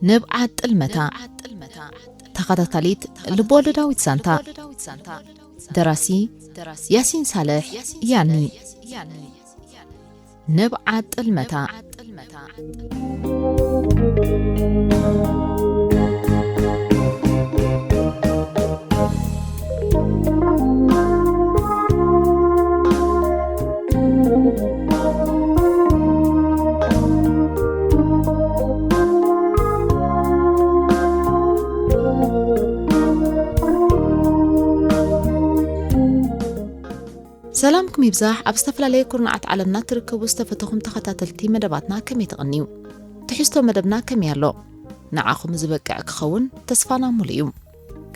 ንብዓት ጥልመታ። ተኸታታሊት ልብወለዳዊት ዛንታ። ደራሲ ያሲን ሳልሕ፣ ያኒ። ንብዓት ጥልመታ። ሰላምኩም ይብዛሕ። ኣብ ዝተፈላለየ ኩርናዓት ዓለምና ትርከቡ ዝተፈተኹም ተኸታተልቲ መደባትና ከመይ ትቕንዩ? ትሕዝቶ መደብና ከመይ ኣሎ? ንዓኹም ዝበቅዕ ክኸውን ተስፋና ሙሉ እዩ።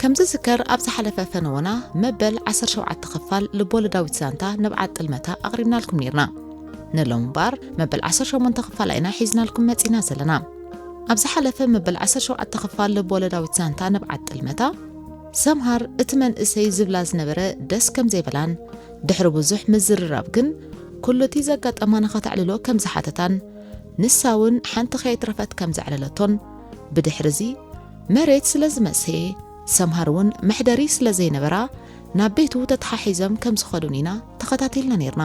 ከም ዝዝከር፣ ኣብ ዝሓለፈ ፈነወና መበል ዓሰርተ ሸውዓተ ክፋል ልቦለዳዊት ዛንታ ንብዓት ጥልመታ ኣቕሪብናልኩም ኔርና። ንሎም እምበኣር መበል ዓሰርተ ሸሞንተ ክፋላ ኢና ሒዝናልኩም መጺና ዘለና። ኣብ ዝሓለፈ መበል ዓሰርተ ሸውዓተ ክፋል ልቦለዳዊት ዛንታ ንብዓት ጥልመታ፣ ሰምሃር እቲ መንእሰይ ዝብላ ዝነበረ ደስ ከም ዘይበላን፣ ድሕሪ ብዙሕ ምዝርራብ ግን ኩሉ እቲ ዘጋጠማ ንኸተዕልሎ ከም ዝሓተታን፣ ንሳ እውን ሓንቲ ከየትረፈት ከም ዘዕለለቶን፣ ብድሕሪ እዚ መሬት ስለ ዝመሰየ፣ ሰምሃር እውን መሕደሪ ስለ ዘይነበራ፣ ናብ ቤቱ ተተሓሒዞም ከም ዝኸዱን ኢና ተኸታቲልና ኔርና።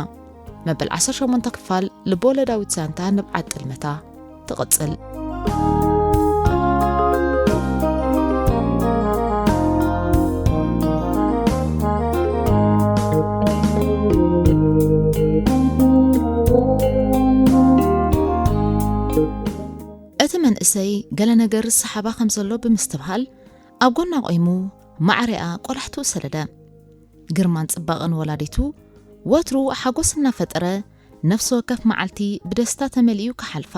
መበል ዓሰርተ ሸሞንተ ክፋል ልቦለዳዊት ዛንታ ንብዓት ጥልመታ ትቕጽል። እቲ መንእሰይ ገለ ነገር ዝሰሓባ ከም ዘሎ ብምስትብሃል፣ ኣብ ጎና ቆይሙ ማዕሪኣ ቆላሕትኡ ሰደደ። ግርማን ጽባቐን ወላዲቱ ወትሩ ሓጎስ እናፈጠረ፣ ነፍሲ ወከፍ መዓልቲ ብደስታ ተመሊኡ ክሓልፋ፣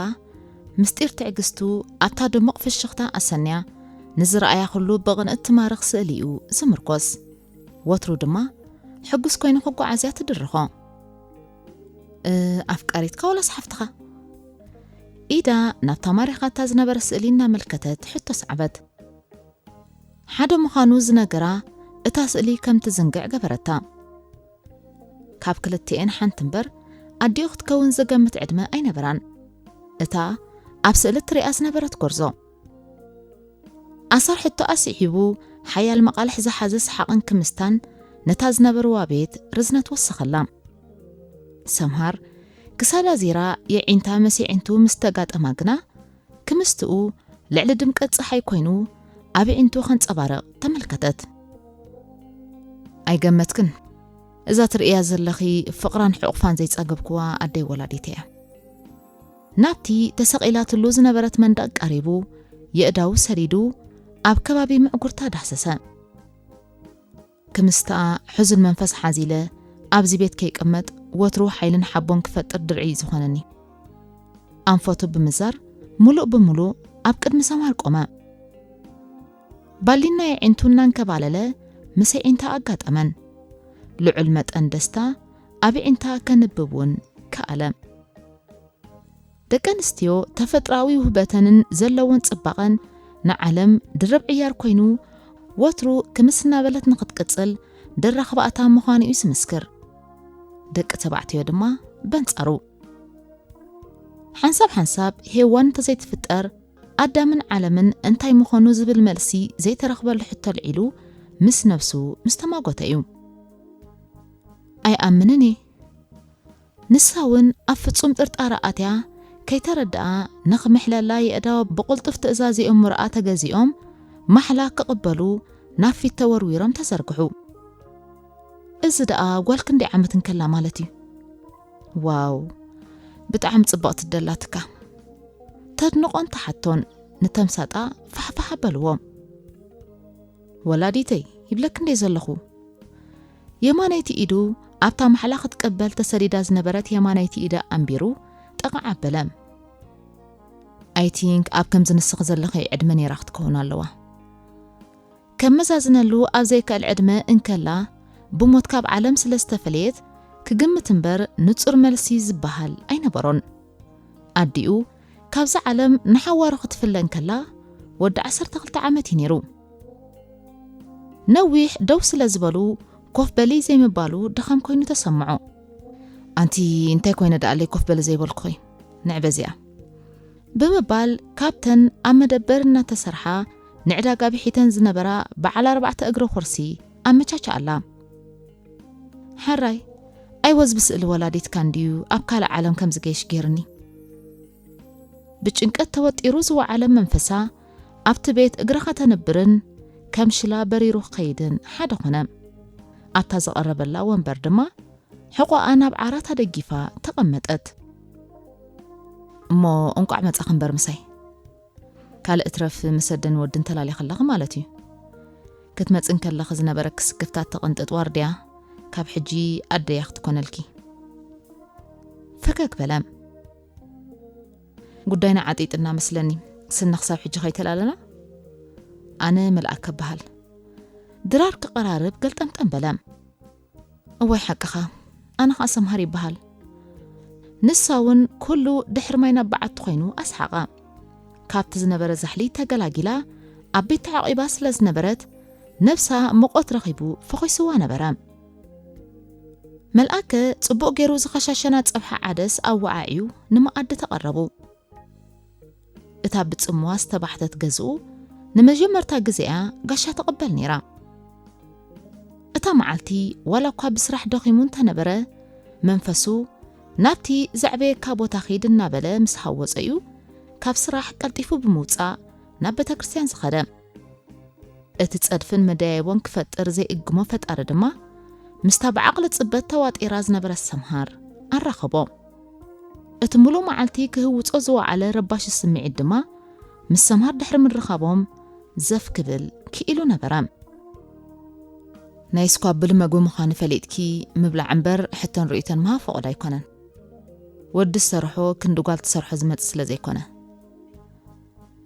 ምስጢር ትዕግስቱ ኣብታ ድሙቕ ፍሽኽታ ኣሰንያ፣ ንዝረኣያ ኩሉ ብቕንእት ትማርኽ ስእሊ እዩ ዝምርኮስ። ወትሩ ድማ ሕጉስ ኮይኑ ክጓዓዝ እያ ትድርኾ። "እ፣ ኣፍቃሪትካ ዋላስ ሓፍትኻ?" ኢዳ ናብታ ማሪኻታ ዝነበረ ስእሊ እናመልከተት ሕቶ ሰዓበት። ሓደ ምዃኑ ዝነገራ እታ ስእሊ ከም ትዝንግዕ ገበረታ። ካብ ክልቲኤን ሓንቲ እምበር፣ ኣዲኡ ክትከውን ዝገምት ዕድመ ኣይነበራን። እታ ኣብ ስእሊ ትሪኣ ዝነበረት ጎርዞ። ኣሰር ሕቶኣ ስዒቡ፣ ሓያል መቓልሕ ዝሓዘ ሰሓቕን ክምስታን ነታ ዝነበርዋ ቤት ርዝነት ወሰኸላ። ሰምሃር ክሳዳ ዚራ የዒንታ መስ የዒንቱ ምስ ተጋጠማ ግና፣ ክምስትኡ ልዕሊ ድምቀት ጸሓይ ኮይኑ ኣብ የዒንቱ ከንጸባርቕ ተመልከተት። "ኣይገመትክን። እዛ ትርእያ ዘለኺ ፍቕራን ሕቑፋን ዘይጻገብክዋ ኣደይ ወላዲት እያ።" ናብቲ ተሰቒላትሉ ዝነበረት መንደቕ ቀሪቡ፣ የእዳዉ ሰዲዱ ኣብ ከባቢ ምዕጉርታ ዳህሰሰ። ክምስታኣ ሕዙን መንፈስ ሓዚለ ኣብዚ ቤት ከይቅመጥ ወትሩ ሓይልን ሓቦን ክፈጥር ድርዒ እዩ ዝኾነኒ። ኣንፈቱ ብምዛር ምሉእ ብምሉእ ኣብ ቅድሚ ሰምሃር ቆመ። ባሊና የዒንቱ እናንከባለለ ምስ የዒንታ ኣጋጠመን። ልዑል መጠን ደስታ ኣብ የዒንታ ከንብብ እውን ከኣለ። ደቂ ኣንስትዮ ተፈጥሮኣዊ ውህበተንን ዘለወን ጽባቐን ንዓለም ድርብ ዕያር ኮይኑ፣ ወትሩ ክምስ እናበለት ንኽትቅጽል ደራኽባእታ ምዃኑ እዩ ዝምስክር። ደቂ ተባዕትዮ ድማ በንጻሩ። ሓንሳብ ሓንሳብ ሄዋን እንተዘይትፍጠር ኣዳምን ዓለምን እንታይ ምኾኑ ዝብል መልሲ ዘይተረኽበሉ ሕቶ ኣልዒሉ ምስ ነብሱ ምስ ተማጎተ እዩ። ኣይኣምንን እየ። ንሳ እውን ኣብ ፍጹም ጥርጣረ ኣትያ ከይተረድኣ ንኽምሕለላ የእዳዋ ብቕልጡፍ ትእዛዝ የእምሮኣ ተገዚኦም ማሕላ ክቕበሉ ናብ ፊት ተወርዊሮም ተዘርግሑ። እዚ ደኣ ጓል ክንደይ ዓመት እንከላ ማለት እዩ? ዋው፣ ብጣዕሚ ጽብቕቲ ደላትካ። ተድንቖን ተሓቶን ንተምሳጣ ፋሕፋሕ ኣበልዎ። ወላዲተይ፣ ይብለኪ እንደ ዘለኹ። የማነይቲ ኢዱ ኣብታ ማሕላ ክትቅበል ተሰዲዳ ዝነበረት የማነይቲ ኢዳ ኣንቢሩ ጠቕዕ ኣበለ። I think ኣብ ከምዚ ንስኺ ዘለኺ ዕድመ ነይራ ክትከውን ኣለዋ። ከመዛዝነሉ ኣብ ዘይክእል ዕድመ እንከላ ብሞት ካብ ዓለም ስለ ዝተፈለየት ክግምት እምበር ንጹር መልሲ ዝበሃል ኣይነበሮን። ኣዲኡ ካብዛ ዓለም ንሓዋሩ ክትፍለ እንከላ ወዲ ዓሰርተ ክልተ ዓመት እዩ ነይሩ። ነዊሕ ደው ስለ ዝበሉ ኮፍ በሊ ዘይምባሉ ድኻም ኮይኑ ተሰምዖ። ኣንቲ እንታይ ኮይነ ደኣለይ ኮፍ በሊ ዘይበልኩኺ? ንዕ በዚኣ። ብምባል ካብተን ኣብ መደበር እናተሰርሓ ንዕዳጋ ብሒተን ዝነበራ በዓል ኣርባዕተ እግሪ ኩርሲ ኣመቻችኣላ። ሕራይ፣ ኣይወዝ ብስእሊ ወላዲትካ እንድዩ ኣብ ካልእ ዓለም ከም ዝገይሽ ገይርኒ። ብጭንቀት ተወጢሩ ዝወዓለ መንፈሳ ኣብቲ ቤት እግራ ከተንብርን ከም ሽላ በሪሩ ክኸይድን ሓደ ኾነ። ኣብታ ዝቐረበላ ወንበር ድማ ሕቖኣ ናብ ዓራት ኣደጊፋ ተቐመጠት። እሞ እንቋዕ መጻኺ እምበር ምሳይ። ካልእ እትረፍ ምስ ኣደን ወድን ተላሊኺ ኣለኺ ማለት እዩ። ክትመጺ እንከለኺ ዝነበረኪ ስክፍታት ተቕንጥጥ ዋርድያ ካብ ሕጂ ኣደያ ክትኮነልኪ። ፈገግ በለ። ጉዳይና ዓጢጥና መስለኒ፣ ስና ክሳብ ሕጂ ከይተላለና? ኣነ መልኣከ እበሃል። ድራር ክቐራርብ ገልጠምጠም በለ። እዋይ ሓቅኻ፣ ኣነ ኸኣ ሰምሃር ይበሃል። ንሳ እውን ኩሉ ድሕሪ ማይ ናብ በዓቲ ኮይኑ ኣስሓቓ። ካብቲ ዝነበረ ዛሕሊ ተገላጊላ ኣብ ቤት ተዓቒባ ስለ ዝነበረት ነብሳ ሙቐት ረኺቡ ፈኺስዋ ነበረ። መልኣከ ጽቡቕ ገይሩ ዝኸሻሸና ጸብሒ ዓደስ ኣወዓዕዩ ንመኣዲ ተቐረቡ። እታ ብጽምዋ ዝተባሕተት ገዝኡ ንመጀመርታ ግዜ'ያ ጋሻ ትቕበል ነይራ። እታ መዓልቲ ዋላ እኳ ብስራሕ ደኺሙ እንተነበረ መንፈሱ ናብቲ ዘዕበየካ ቦታ ኺድ እናበለ ምስ ሃወጸ'ዩ ካብ ስራሕ ቀልጢፉ ብምውጻእ ናብ ቤተ ክርስቲያን ዝኸደ። እቲ ጸድፍን መደያየቦን ክፈጥር ዘይእግሞ ፈጣሪ ድማ ምስታ ብዓቕሊ ጽበት ተዋጢራ ዝነበረት ሰምሃር ኣራኸቦ። እቲ ምሉእ መዓልቲ ክህውጾ ዝወዓለ ረባሺ ስምዒት ድማ ምስ ሰምሃር ድሕሪ ምርኻቦም ዘፍ ክብል ክኢሉ ነበረ። ናይ ስኳብል መግቢ ምዃኑ ፈሊጥኪ ምብላዕ እምበር ሕቶን ርእይቶን ምሃብ ፍቑድ ኣይኮነን። ወዲ ዝሰርሖ ክንዲ ጓል ትሰርሖ ዝመጽእ ስለ ዘይኮነ።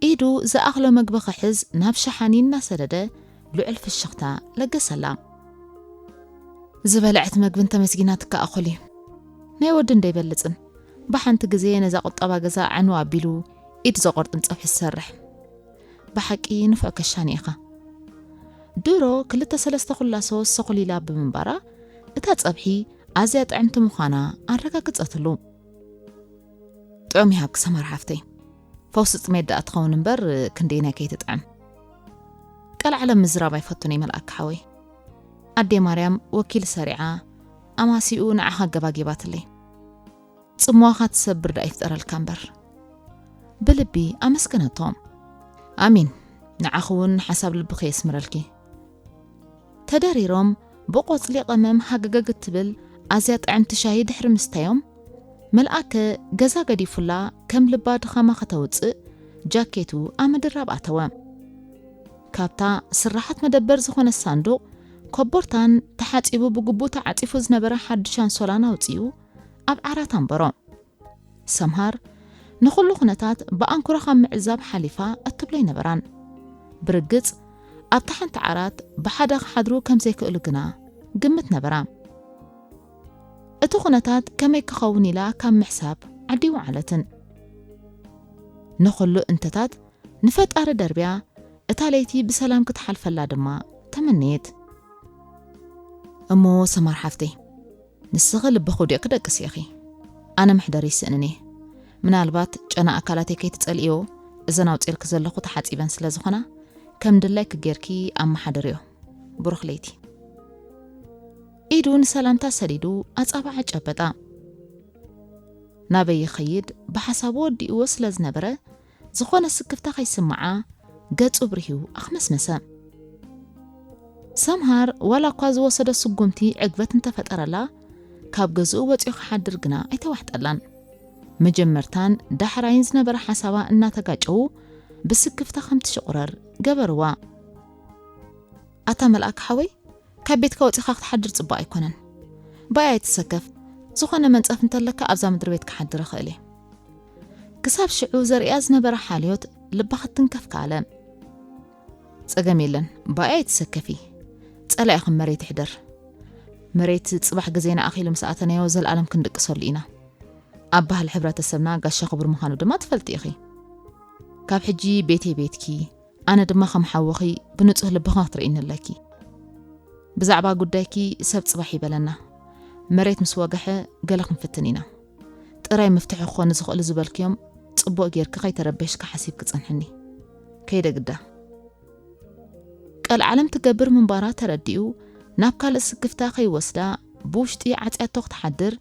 ኢዱ ዝኣኽሎ መግቢ ክሕዝ ናብ ሸሓኒ እናሰደደ ልዑል ፍሽኽታ ለገሰላ። ዝበልዐት መግቢ እንተመስጊናትካ እኹል እዩ። ናይ ወዲ እንዶ ኣይበልጽን። ብሓንቲ ግዜ ነዛ ቁጠባ ገዛ ዕንው ኣቢሉ ኢድ ዘቖርጥም ጸብሒ ዝሰርሕ። ብሓቂ ንፉዕ ከሻኒ ኢኻ። ድሮ ክልተ ሰለስተ ኩላሶ ሰኹሊላ ብምንባራ እታ ጸብሒ ኣዝያ ጥዕምቲ ምዃና ኣረጋግጸትሉ። ጥዑም ይሃብኪ ሰማር ሓፍተይ። ፈውሲ ጥሜት ደኣ ትኸውን እምበር ክንደየናይ ከይትጥዕም። ቀልዓለም ምዝራብ ኣይፈቱን እየ መልኣክ ሓወይ። ኣዴ ማርያም ወኪል ሰሪዓ ኣማሲኡ ንዓኻ ኣገባጊባትለይ። ጽምዋኻ ትሰብር ደኣ ይፍጠረልካ እምበር። ብልቢ ኣመስገነቶ። ኣሚን። ንዓኺ እውን ሓሳብ ልብኺ የስምረልኪ። ተደሪሮም ብቆጽሊ ቀመም ሃገገግ እትብል ኣዝያ ጥዕምቲ ሻሂ ድሕሪ ምስታዮም፣ መልኣከ ገዛ ገዲፉላ ከም ልባ ድኻማ ከተውጽእ ጃኬቱ ኣብ ምድራብ ኣተወ። ካብታ ስራሓት መደበር ዝኾነ ሳንዱቕ ኮቦርታን ተሓጺቡ ብግቡእ ተዓጺፉ ዝነበረ ሓድሽ ኣንሶላን ኣውጺኡ ኣብ ዓራት ኣንበሮ። ሰምሃር ንኹሉ ኩነታት ብኣንኩሮ ካብ ምዕዛብ ሓሊፋ እትብሎ ኣይነበራን። ብርግጽ ኣብታ ሓንቲ ዓራት ብሓደ ክሓድሩ ከም ዘይክእሉ ግና ግምት ነበራ። እቲ ኩነታት ከመይ ክኸውን ኢላ ካብ ምሕሳብ ዓዲ ይወዓለትን። ንኹሉ እንተታት ንፈጣሪ ደርብያ እታ ለይቲ ብሰላም ክትሓልፈላ ድማ ተመነየት። እሞ ሰማር ሓፍተይ፣ ንስኺ ልብኺ ውዲቕኪ ደቅሲ ኢኺ። ኣነ መሕደሪ ይስእንን እየ። ምናልባት ጨና ኣካላተይ ከይትጸልእዮ፣ እዘን ኣውጺርኪ ዘለኹ ተሓጺበን ስለ ዝኾና፣ ከም ድላይኪ ጌርኪ ኣመሓድርዮ። ብሩኽ ለይቲ። ኢዱ ንሰላምታ ሰዲዱ ኣጻብዓ ጨበጣ። ናበይ ይኸይድ ብሓሳቡ ወዲእዎ ስለ ዝነበረ፣ ዝኾነ ስክፍታ ከይስምዓ ገጹ ብርሂው ኣኽመስመሰ። ሰምሃር ዋላ እኳ ዝወሰዶ ስጉምቲ ዕግበት እንተፈጠረላ፣ ካብ ገዝኡ ወጺኡ ክሓድር ግና ኣይተዋሕጠላን። መጀመርታን ዳሕራይን ዝነበረ ሓሳባ እናተጋጨዉ ብስክፍታ ከም ትሽቑረር ገበርዋ። ኣታ መልኣክ ሓወይ፣ ካብ ቤትካ ወጺኻ ክትሓድር ጽቡቕ ኣይኮነን። ብኣይ ኣይትሰከፍ፣ ዝኾነ መንጸፍ እንተለካ ኣብዛ ምድሪ ቤት ክሓድር እኽእል እየ። ክሳብ ሽዑ ዘርእያ ዝነበረ ሓልዮት ልባ ክትንከፍ ከኣለ። ጸገም የለን፣ ብኣይ ኣይትሰከፊ። ጸላኢኹም መሬት ይሕደር። መሬት ጽባሕ ግዜና ኣኺሉ ምስ ኣተናዮ ዘልኣለም ክንድቅሰሉ ኢና። ኣብ ባህሊ ሕብረተሰብና ጋሻ ክቡር ምዃኑ ድማ ትፈልጢ ኢኺ። ካብ ሕጂ ቤተይ ቤትኪ፣ ኣነ ድማ ከም ሓውኺ ብንጹህ ልብኺ ክትርእይኒ ኣለኪ። ብዛዕባ ጉዳይኪ ሰብ ጽባሕ ይበለና። መሬት ምስ ወገሐ ገለ ክንፍትን ኢና። ጥራይ መፍትሒ ክኾኑ ዝኽእሉ ዝበልክዮም ጽቡቕ ጌርኪ ከይተረበሽኪ ሓሲብኪ ጸንሕኒ። ከይደ ግዳ። ቀልዓለም ትገብር ምንባራ ተረዲኡ ናብ ካልእ ስክፍታ ከይወስዳ ብውሽጢ ዓጽያቶ ክትሓድር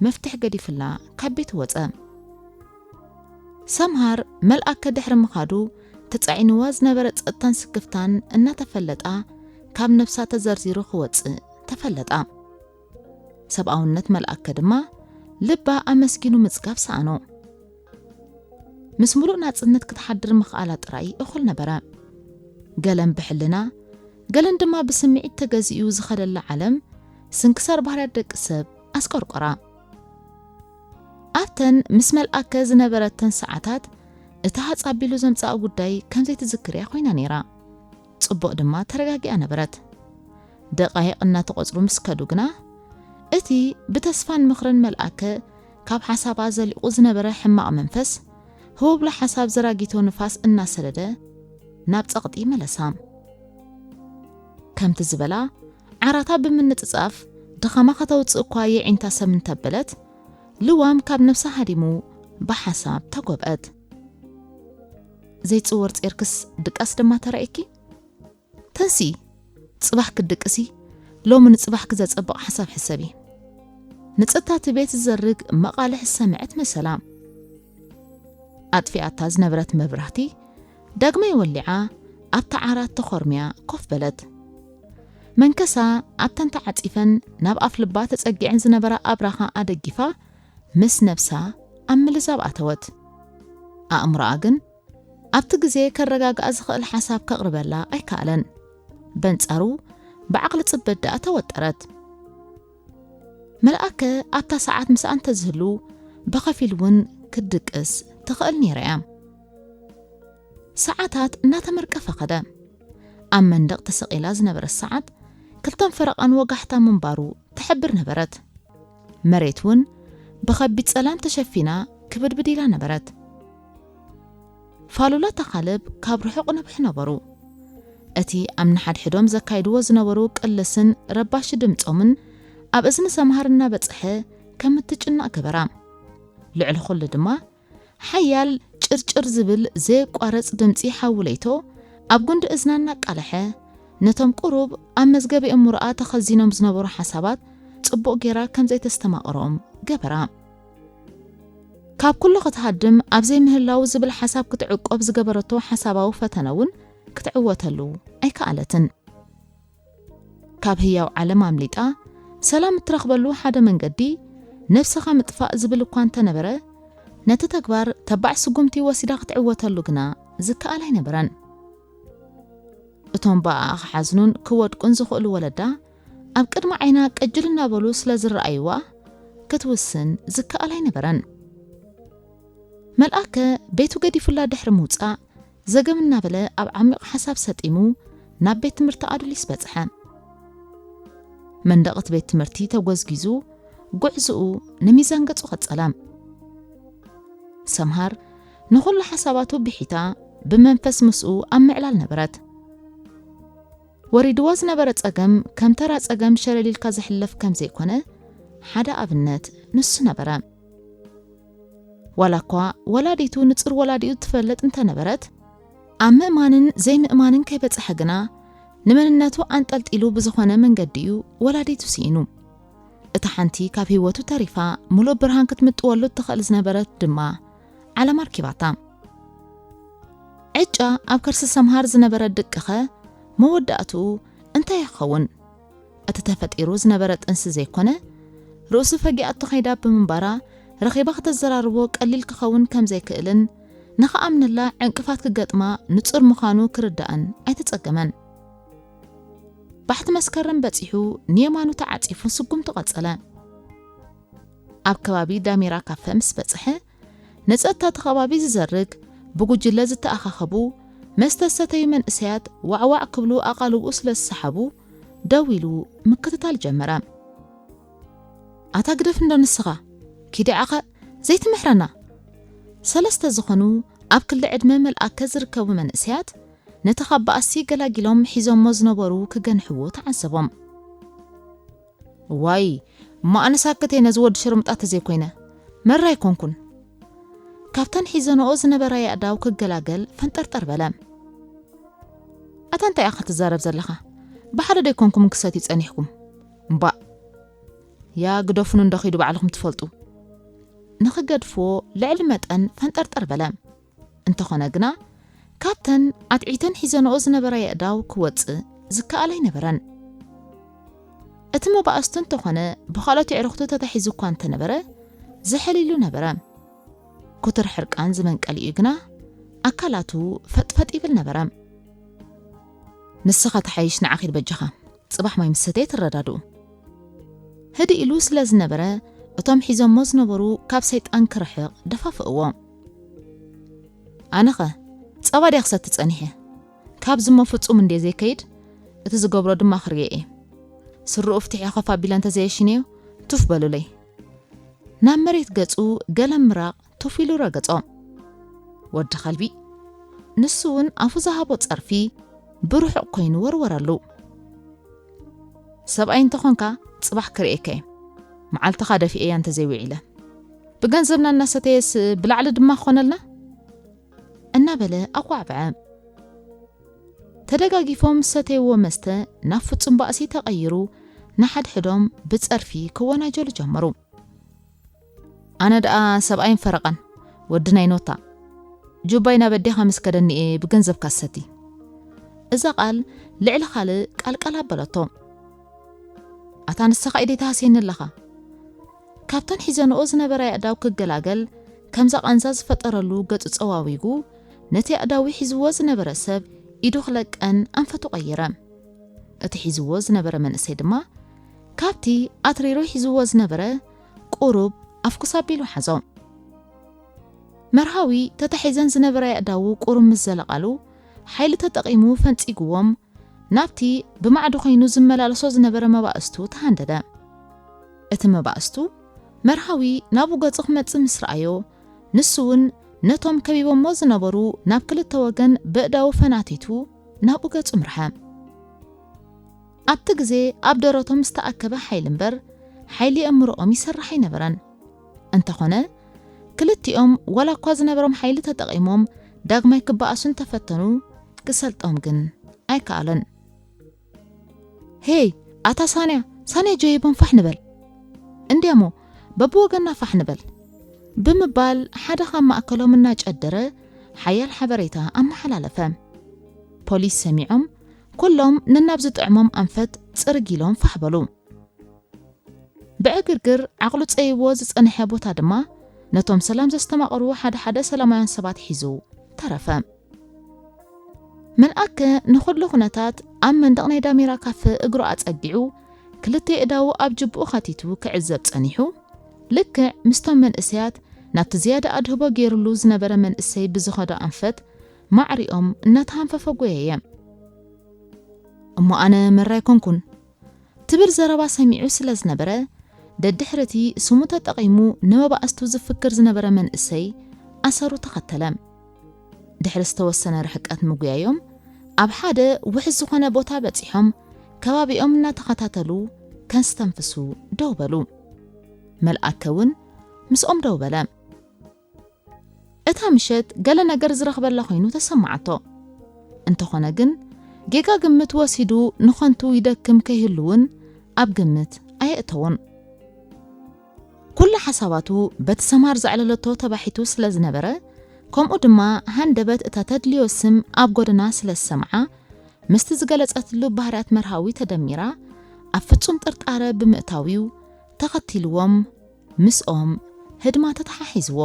መፍትሕ ገዲፍላ ካብ ቤት ወጸ። ሰምሃር መልኣከ ድሕሪ ምኻዱ ተጻዒንዋ ዝነበረ ጸጥታን ስክፍታን እናተፈለጣ ካብ ነብሳ ተዘርዚሩ ክወጽእ ተፈለጣ። ሰብኣውነት መልኣከ ድማ ልባ ኣመስጊኑ ምጽጋብ ሰኣኖ። ምስ ምሉእ ናጽነት ክትሓድር ምኽኣላ ጥራይ እኹል ነበረ። ገለን ብሕልና፣ ገለን ድማ ብስምዒት ተገዚኡ ዝኸደላ ዓለም ስንክሳር ባህርያት ደቂ ሰብ ኣስቆርቆራ። ኣብተን ምስ መልኣከ ዝነበረተን ሰዓታት እቲ ሃጽ ኣቢሉ ዘምጽኣ ጉዳይ ከም ዘይትዝክርያ ኮይና ነይራ። ጽቡቕ ድማ ተረጋጊኣ ነበረት። ደቓይቕ እናተቖጽሩ ምስ ከዱ ግና፣ እቲ ብተስፋን ምኽርን መልኣከ ካብ ሓሳባ ዘሊቑ ዝነበረ ሕማቕ መንፈስ፣ ህውብላ ሓሳብ ዘራጊቶ ንፋስ እናሰደደ ናብ ጸቕጢ መለሳ። ከምቲ ዝበላ፣ ዓራታ ብምንጽጻፍ ድኻማ ከተውጽእ እኳ የዒንታ ሰም እንተበለት፣ ልዋም ካብ ነብሳ ሃዲሙ ብሓሳብ ተጎብአት። ዘይጽወር ጼርክስ ድቃስ ድማ ተራእየኪ? ተንሲ፣ ጽባሕ ክትድቅሲ፣ ሎሚ ንጽባሕኪ ዘጸብቕ ሓሳብ ሕሰቢ። ንጸጥታ እቲ ቤት ዝዘርግ መቓልሕ ዝሰምዐት መሰላ። ኣጥፊኣታ ዝነበረት መብራህቲ ዳግማይ ወሊዓ ኣብታ ዓራት ተኾርምያ ኮፍ በለት። መንከሳ ኣብተን ተዓጺፈን ናብ ኣፍ ልባ ተጸጊዐን ዝነበራ ኣብራኻ ኣደጊፋ ምስ ነብሳ ኣብ ምልዛብ ኣተወት። ኣእምሮኣ ግን ኣብቲ ግዜ ከረጋግኣ ዝኽእል ሓሳብ ከቕርበላ ኣይከኣለን። በንጻሩ ብዓቕሊ ጽበት ደኣ ተወጠረት። መልኣከ ኣብታ ሰዓት ምስኣ እንተዝህሉ ብኸፊል እውን ክትድቅስ ትኽእል ነይራ እያ። ሰዓታት እናተመርቀፈ ኸደ። ኣብ መንደቕ ተሰቒላ ዝነበረት ሰዓት ክልተን ፈረቓን ወጋሕታ ምንባሩ ትሕብር ነበረት። መሬት እውን ብኸቢድ ጸላም ተሸፊና ክብድብድ ኢላ ነበረት። ፋሉላት ኣኻልብ ካብ ርሑቕ ነብሑ ነበሩ። እቲ ኣብ ንሓድሕዶም ዘካይድዎ ዝነበሩ ቅልስን ረባሺ ድምጾምን ኣብ እዝኒ ሰምሃር እናበጽሐ ከም እትጭነቕ ገበራ። ልዕሊ ኩሉ ድማ ሓያል ጭርጭር ዝብል ዘየቋርጽ ድምጺ ሓዊ ለይቶ ኣብ ጉንዲ እዝና እናቃለሐ፣ ነቶም ቁሩብ ኣብ መዝገብ የእምሮኣ ተኸዚኖም ዝነበሩ ሓሳባት ጽቡቕ ጌራ ከም ዘይተስተማቕሮም ገበራ። ካብ ኩሉ ክትሃድም ኣብ ዘይምህላው ዝብል ሓሳብ ክትዕቆብ ዝገበረቶ ሓሳባዊ ፈተነ እውን ክትዕወተሉ ኣይከኣለትን። ካብ ህያው ዓለም ኣምሊጣ ሰላም እትረኽበሉ ሓደ መንገዲ ነብስኻ ምጥፋእ ዝብል እኳ እንተነበረ፣ ነቲ ተግባር ተባዕ ስጉምቲ ወሲዳ ክትዕወተሉ ግና ዝከኣል ኣይነበረን። እቶም ብኣኣ ክሓዝኑን ክወድቁን ዝኽእሉ ወለዳ ኣብ ቅድሚ ዓይና ቅጅል እናበሉ ስለ ዝረኣይዋ ክትውስን ዝከኣል ኣይነበረን። መልኣከ ቤቱ ገዲፉላ ድሕሪ ምውጻእ ዘገም እናበለ ኣብ ዓሚቕ ሓሳብ ሰጢሙ ናብ ቤት ትምህርቲ ኣዱሊስ በጽሐ። መንደቕ እቲ ቤት ትምህርቲ ተጎዝጊዙ ጉዕዝኡ ንሚዛን ገጹ ቀጸለ። ሰምሃር ንኹሉ ሓሳባቱ ብሒታ ብመንፈስ ምስኡ ኣብ ምዕላል ነበረት። ወሪድዋ ዝነበረ ጸገም ከም ተራ ጸገም ሸለል ኢልካ ዝሕለፍ ከም ዘይኮነ ሓደ ኣብነት ንሱ ነበረ። ዋላ እኳ ወላዲቱ ንጹር ወላዲኡ ትፈልጥ እንተነበረት፣ ኣብ ምእማንን ዘይምእማንን ከይበጽሐ ግና ንመንነቱ ኣንጠልጢሉ ብዝኾነ መንገዲ እዩ ወላዲቱ ስኢኑ። እታ ሓንቲ ካብ ህይወቱ ተሪፋ ምሉእ ብርሃን ክትምጥወሉ እትኽእል ዝነበረት ድማ ዓለም ኣርኪባታ። ዕጫ ኣብ ከርሲ ሰምሃር ዝነበረ ድቅኸ መወዳእትኡ እንታይ ይኸውን? እቲ ተፈጢሩ ዝነበረ ጥንሲ ዘይኮነ፣ ርእሱ ፈጊኣቶ ከይዳ ብምንባራ፣ ረኺባ ከተዘራርቦ ቀሊል ክኸውን ከም ዘይክእልን፣ ንኽኣምነላ ዕንቅፋት ክገጥማ ንጹር ምዃኑ ክርዳእን ኣይተጸገመን። ባሕቲ መስከረም በጺሑ ንየማኑ ተዓጺፉ ስጉምቱ ቀጸለ። ኣብ ከባቢ ዳሜራ ካፈ ምስ በጽሐ፣ ንጸጥታ እቲ ከባቢ ዝዘርግ ብጉጅለ ዝተኣኻኸቡ መስተ ዝሰተዩ መንእሰያት ዋዕዋዕ ክብሉ ኣቓልብኡ ስለ ዝሰሓቡ፣ ደው ኢሉ ምክትታል ጀመረ። ኣታ ግደፍ እንዶ ንስኻ፣ ኪዲ ዓኸ ዘይትምሕረና። ሰለስተ ዝኾኑ ኣብ ክሊ ዕድመ መልኣከ ዝርከቡ መንእሰያት ነቲ ካብ ባእሲ ገላጊሎም ሒዞሞ ዝነበሩ ክገንሕዎ ተዓዘቦም። ዋይ፣ እሞ ኣነስ ኣክተይ ነዚ ወዲ ሽርምጣ ተዘይኮይነ፣ መራ ኣይኮንኩን። ካብተን ሒዘንኦ ዝነበራ የእዳው ክገላገል ፈንጠርጠር በለ። ኣታ እንታይ ኢኻ ትዛረብ ዘለኻ? ብሓደ ደይኮንኩም ክሰትዩ ጸኒሕኩም? እምባእ፣ ያ ግደፉኒ እንዶ ኺዱ ባዕልኹም ትፈልጡ። ንኽገድፍዎ ልዕሊ መጠን ፈንጠርጠር በለ። እንተኾነ ግና፣ ካብተን ኣትዒተን ሒዘንኦ ዝነበራ የእዳው ክወጽእ ዝከኣል ኣይነበረን። እቲ መባእስቱ እንተኾነ ብኻልኦት የዕሩኽቱ ተታሒዙ እኳ እንተነበረ፣ ዝሕል ኢሉ ነበረ። ኩትር ሕርቃን ዝመንቀሊኡ ግና ኣካላቱ ፈጥፈጥ ይብል ነበረ። ንስኻ ተሓይሽ፣ ንዓ ኺድ በጃኻ፣ ጽባሕ ማይ ምስ ሰተየ ትረዳድኡ። ህድእ ኢሉ ስለ ዝነበረ፣ እቶም ሒዞሞ ዝነበሩ ካብ ሰይጣን ክርሕቕ ደፋፍእዎ። ኣነኸ ጸባ ድየ ክሰቲ ጸኒሐ? ካብዚ እሞ ፍጹም እንድየ ዘይከይድ፣ እቲ ዝገብሮ ድማ ክርእዮ እየ። ስርኡ ፍትሕ ከፍ ኣቢለ እንተዘየሽነዮ፣ ቱፍ በሉለይ። ናብ መሬት ገጹ ገለ ምራቕ ቱፍ ኢሉ ረገጾ። ወዲ ከልቢ። ንሱ እውን ኣፉ ዝሃቦ ጸርፊ ብርሑቕ ኮይኑ ወርወረሉ። ሰብኣይ እንተኾንካ ጽባሕ ክርእየካ እየ። መዓልትኻ ደፊኤያ እንተዘይውዒለ። ብገንዘብና እናሰተየስ ብላዕሊ ድማ ክኾነልና? እናበለ ኣቋዕበዐ። ተደጋጊፎም ዝሰተይዎ መስተ ናብ ፍጹም ባእሲ ተቐይሩ፣ ንሓድሕዶም ብጸርፊ ክወናጀሉ ጀመሩ። ኣነ ደኣ ሰብኣይን ፈረቓን፣ ወዲ ናይ ኖታ። ጁባይ ናብ ኣዴኻ ምስ ከደኒ እየ ብገንዘብካ ዝሰቲ። እዛ ቃል ልዕሊ ካልእ ቃልቃል ኣበለቶ። ኣታ ንስኻ ኢደይ ትሃስየኒ ኣለኻ። ካብተን ሒዘንኦ ዝነበራ የእዳው ክገላገል፣ ከምዛ ቃንዛ ዝፈጠረሉ ገጹ ጸዋዊጉ፣ ነቲ ኣእዳዊ ሒዝዎ ዝነበረ ሰብ ኢዱ ክለቀን ኣንፈቱ ቀየረ። እቲ ሒዝዎ ዝነበረ መንእሰይ ድማ፣ ካብቲ ኣትሪሩ ሒዝዎ ዝነበረ ቁሩብ ኣፍኩስ ኣቢሉ ሓዞ። መርሃዊ ተታሒዘን ዝነበራ የእዳዉ ቁሩብ ምስ ዘለቓሉ፣ ሓይሊ ተጠቒሙ ፈንጺግዎም ናብቲ ብማዕዶ ኾይኑ ዝመላለሶ ዝነበረ መባእስቱ ተሃንደደ። እቲ መባእስቱ መርሃዊ ናብኡ ገጹ ክመጽእ ምስ ረኣዮ፣ ንሱ እውን ነቶም ከቢቦሞ ዝነበሩ ናብ ክልተ ወገን በእዳዉ ፈናቲቱ ናብኡ ገጹ ምርሐ። ኣብቲ ግዜ ኣብ ደረቶም ዝተኣከበ ሓይሊ እምበር፣ ሓይሊ ኣእምሮኦም ይሰርሕ ኣይነበረን። እንተኾነ፣ ክልቲኦም ዋላ እኳ ዝነበሮም ሓይሊ ተጠቒሞም ዳግማይ ክበኣሱ እንተፈተኑ፣ ክሰልጦም ግን ኣይከኣለን። "ሄይ፣ ኣታ ሳንያ፣ ሳንያ ጀይቦም ፋሕ ንበል። እንድያሞ፣ በብወገንና ፋሕ ንበል" ብምባል ሓደ ካብ ማእከሎም እናጨደረ ሓያል ሓበሬታ ኣመሓላለፈ። ፖሊስ ሰሚዖም፣ ኩሎም ነናብ ዝጥዕሞም ኣንፈት ጽርግ ኢሎም ፋሕ በሉ። ብዕግርግር ዓቕሉ ጸይዎ ዝጸንሐ ቦታ ድማ ነቶም ሰላም ዘስተማቕሩ ሓደ ሓደ ሰላማውያን ሰባት ሒዙ ተረፈ። መልኣከ ንኹሉ ኩነታት ኣብ መንደቕ ናይ ዳሜራ ካፈ እግሩ ኣጸጊዑ፣ ክልተ ኣእዳዉ ኣብ ጅብኡ ኸቲቱ ክዕዘብ ጸኒሑ፣ ልክዕ ምስቶም መንእሰያት ናብቲ ዝያዳ ኣድህቦ ገይሩሉ ዝነበረ መንእሰይ ብዝኸዶ ኣንፈት ማዕሪኦም እናተሃንፈፈ ጎየየ። "እሞ ኣነ መራ ኣይኮንኩን" ትብል ዘረባ ሰሚዑ ስለ ዝነበረ፣ ደድሕርቲ ስሙ ተጠቒሙ ንመባእስቱ ዝፍክር ዝነበረ መንእሰይ ኣሰሩ ተኸተለ። ድሕሪ ዝተወሰነ ርሕቀት ምጉያዮም፣ ኣብ ሓደ ውሕዝ ዝኾነ ቦታ በጺሖም፣ ከባቢኦም እናተኸታተሉ ከስተንፍሱ ደው በሉ። መልኣከ እውን ምስኦም ደው በለ። እታ ምሸት ገለ ነገር ዝረኽበላ ኮይኑ ተሰማዓቶ። እንተኾነ ግን፣ ጌጋ ግምት ወሲዱ ንኸንቱ ይደክም ከይህሉ እውን ኣብ ግምት ኣየእተዎን። ኩሉ ሓሳባቱ በቲ ሰማር ዘዕለለቶ ተባሒቱ ስለ ዝነበረ፣ ከምኡ ድማ ሃንደበት እታ ተድልዮ ስም ኣብ ጎደና ስለ ዝሰምዓ፣ ምስቲ ዝገለጸትሉ ባህርያት መርሃዊ ተደሚራ፣ ኣብ ፍጹም ጥርጣረ ብምእታውዩ ተኸቲልዎም፣ ምስኦም ህድማ ተተሓሒዝዎ።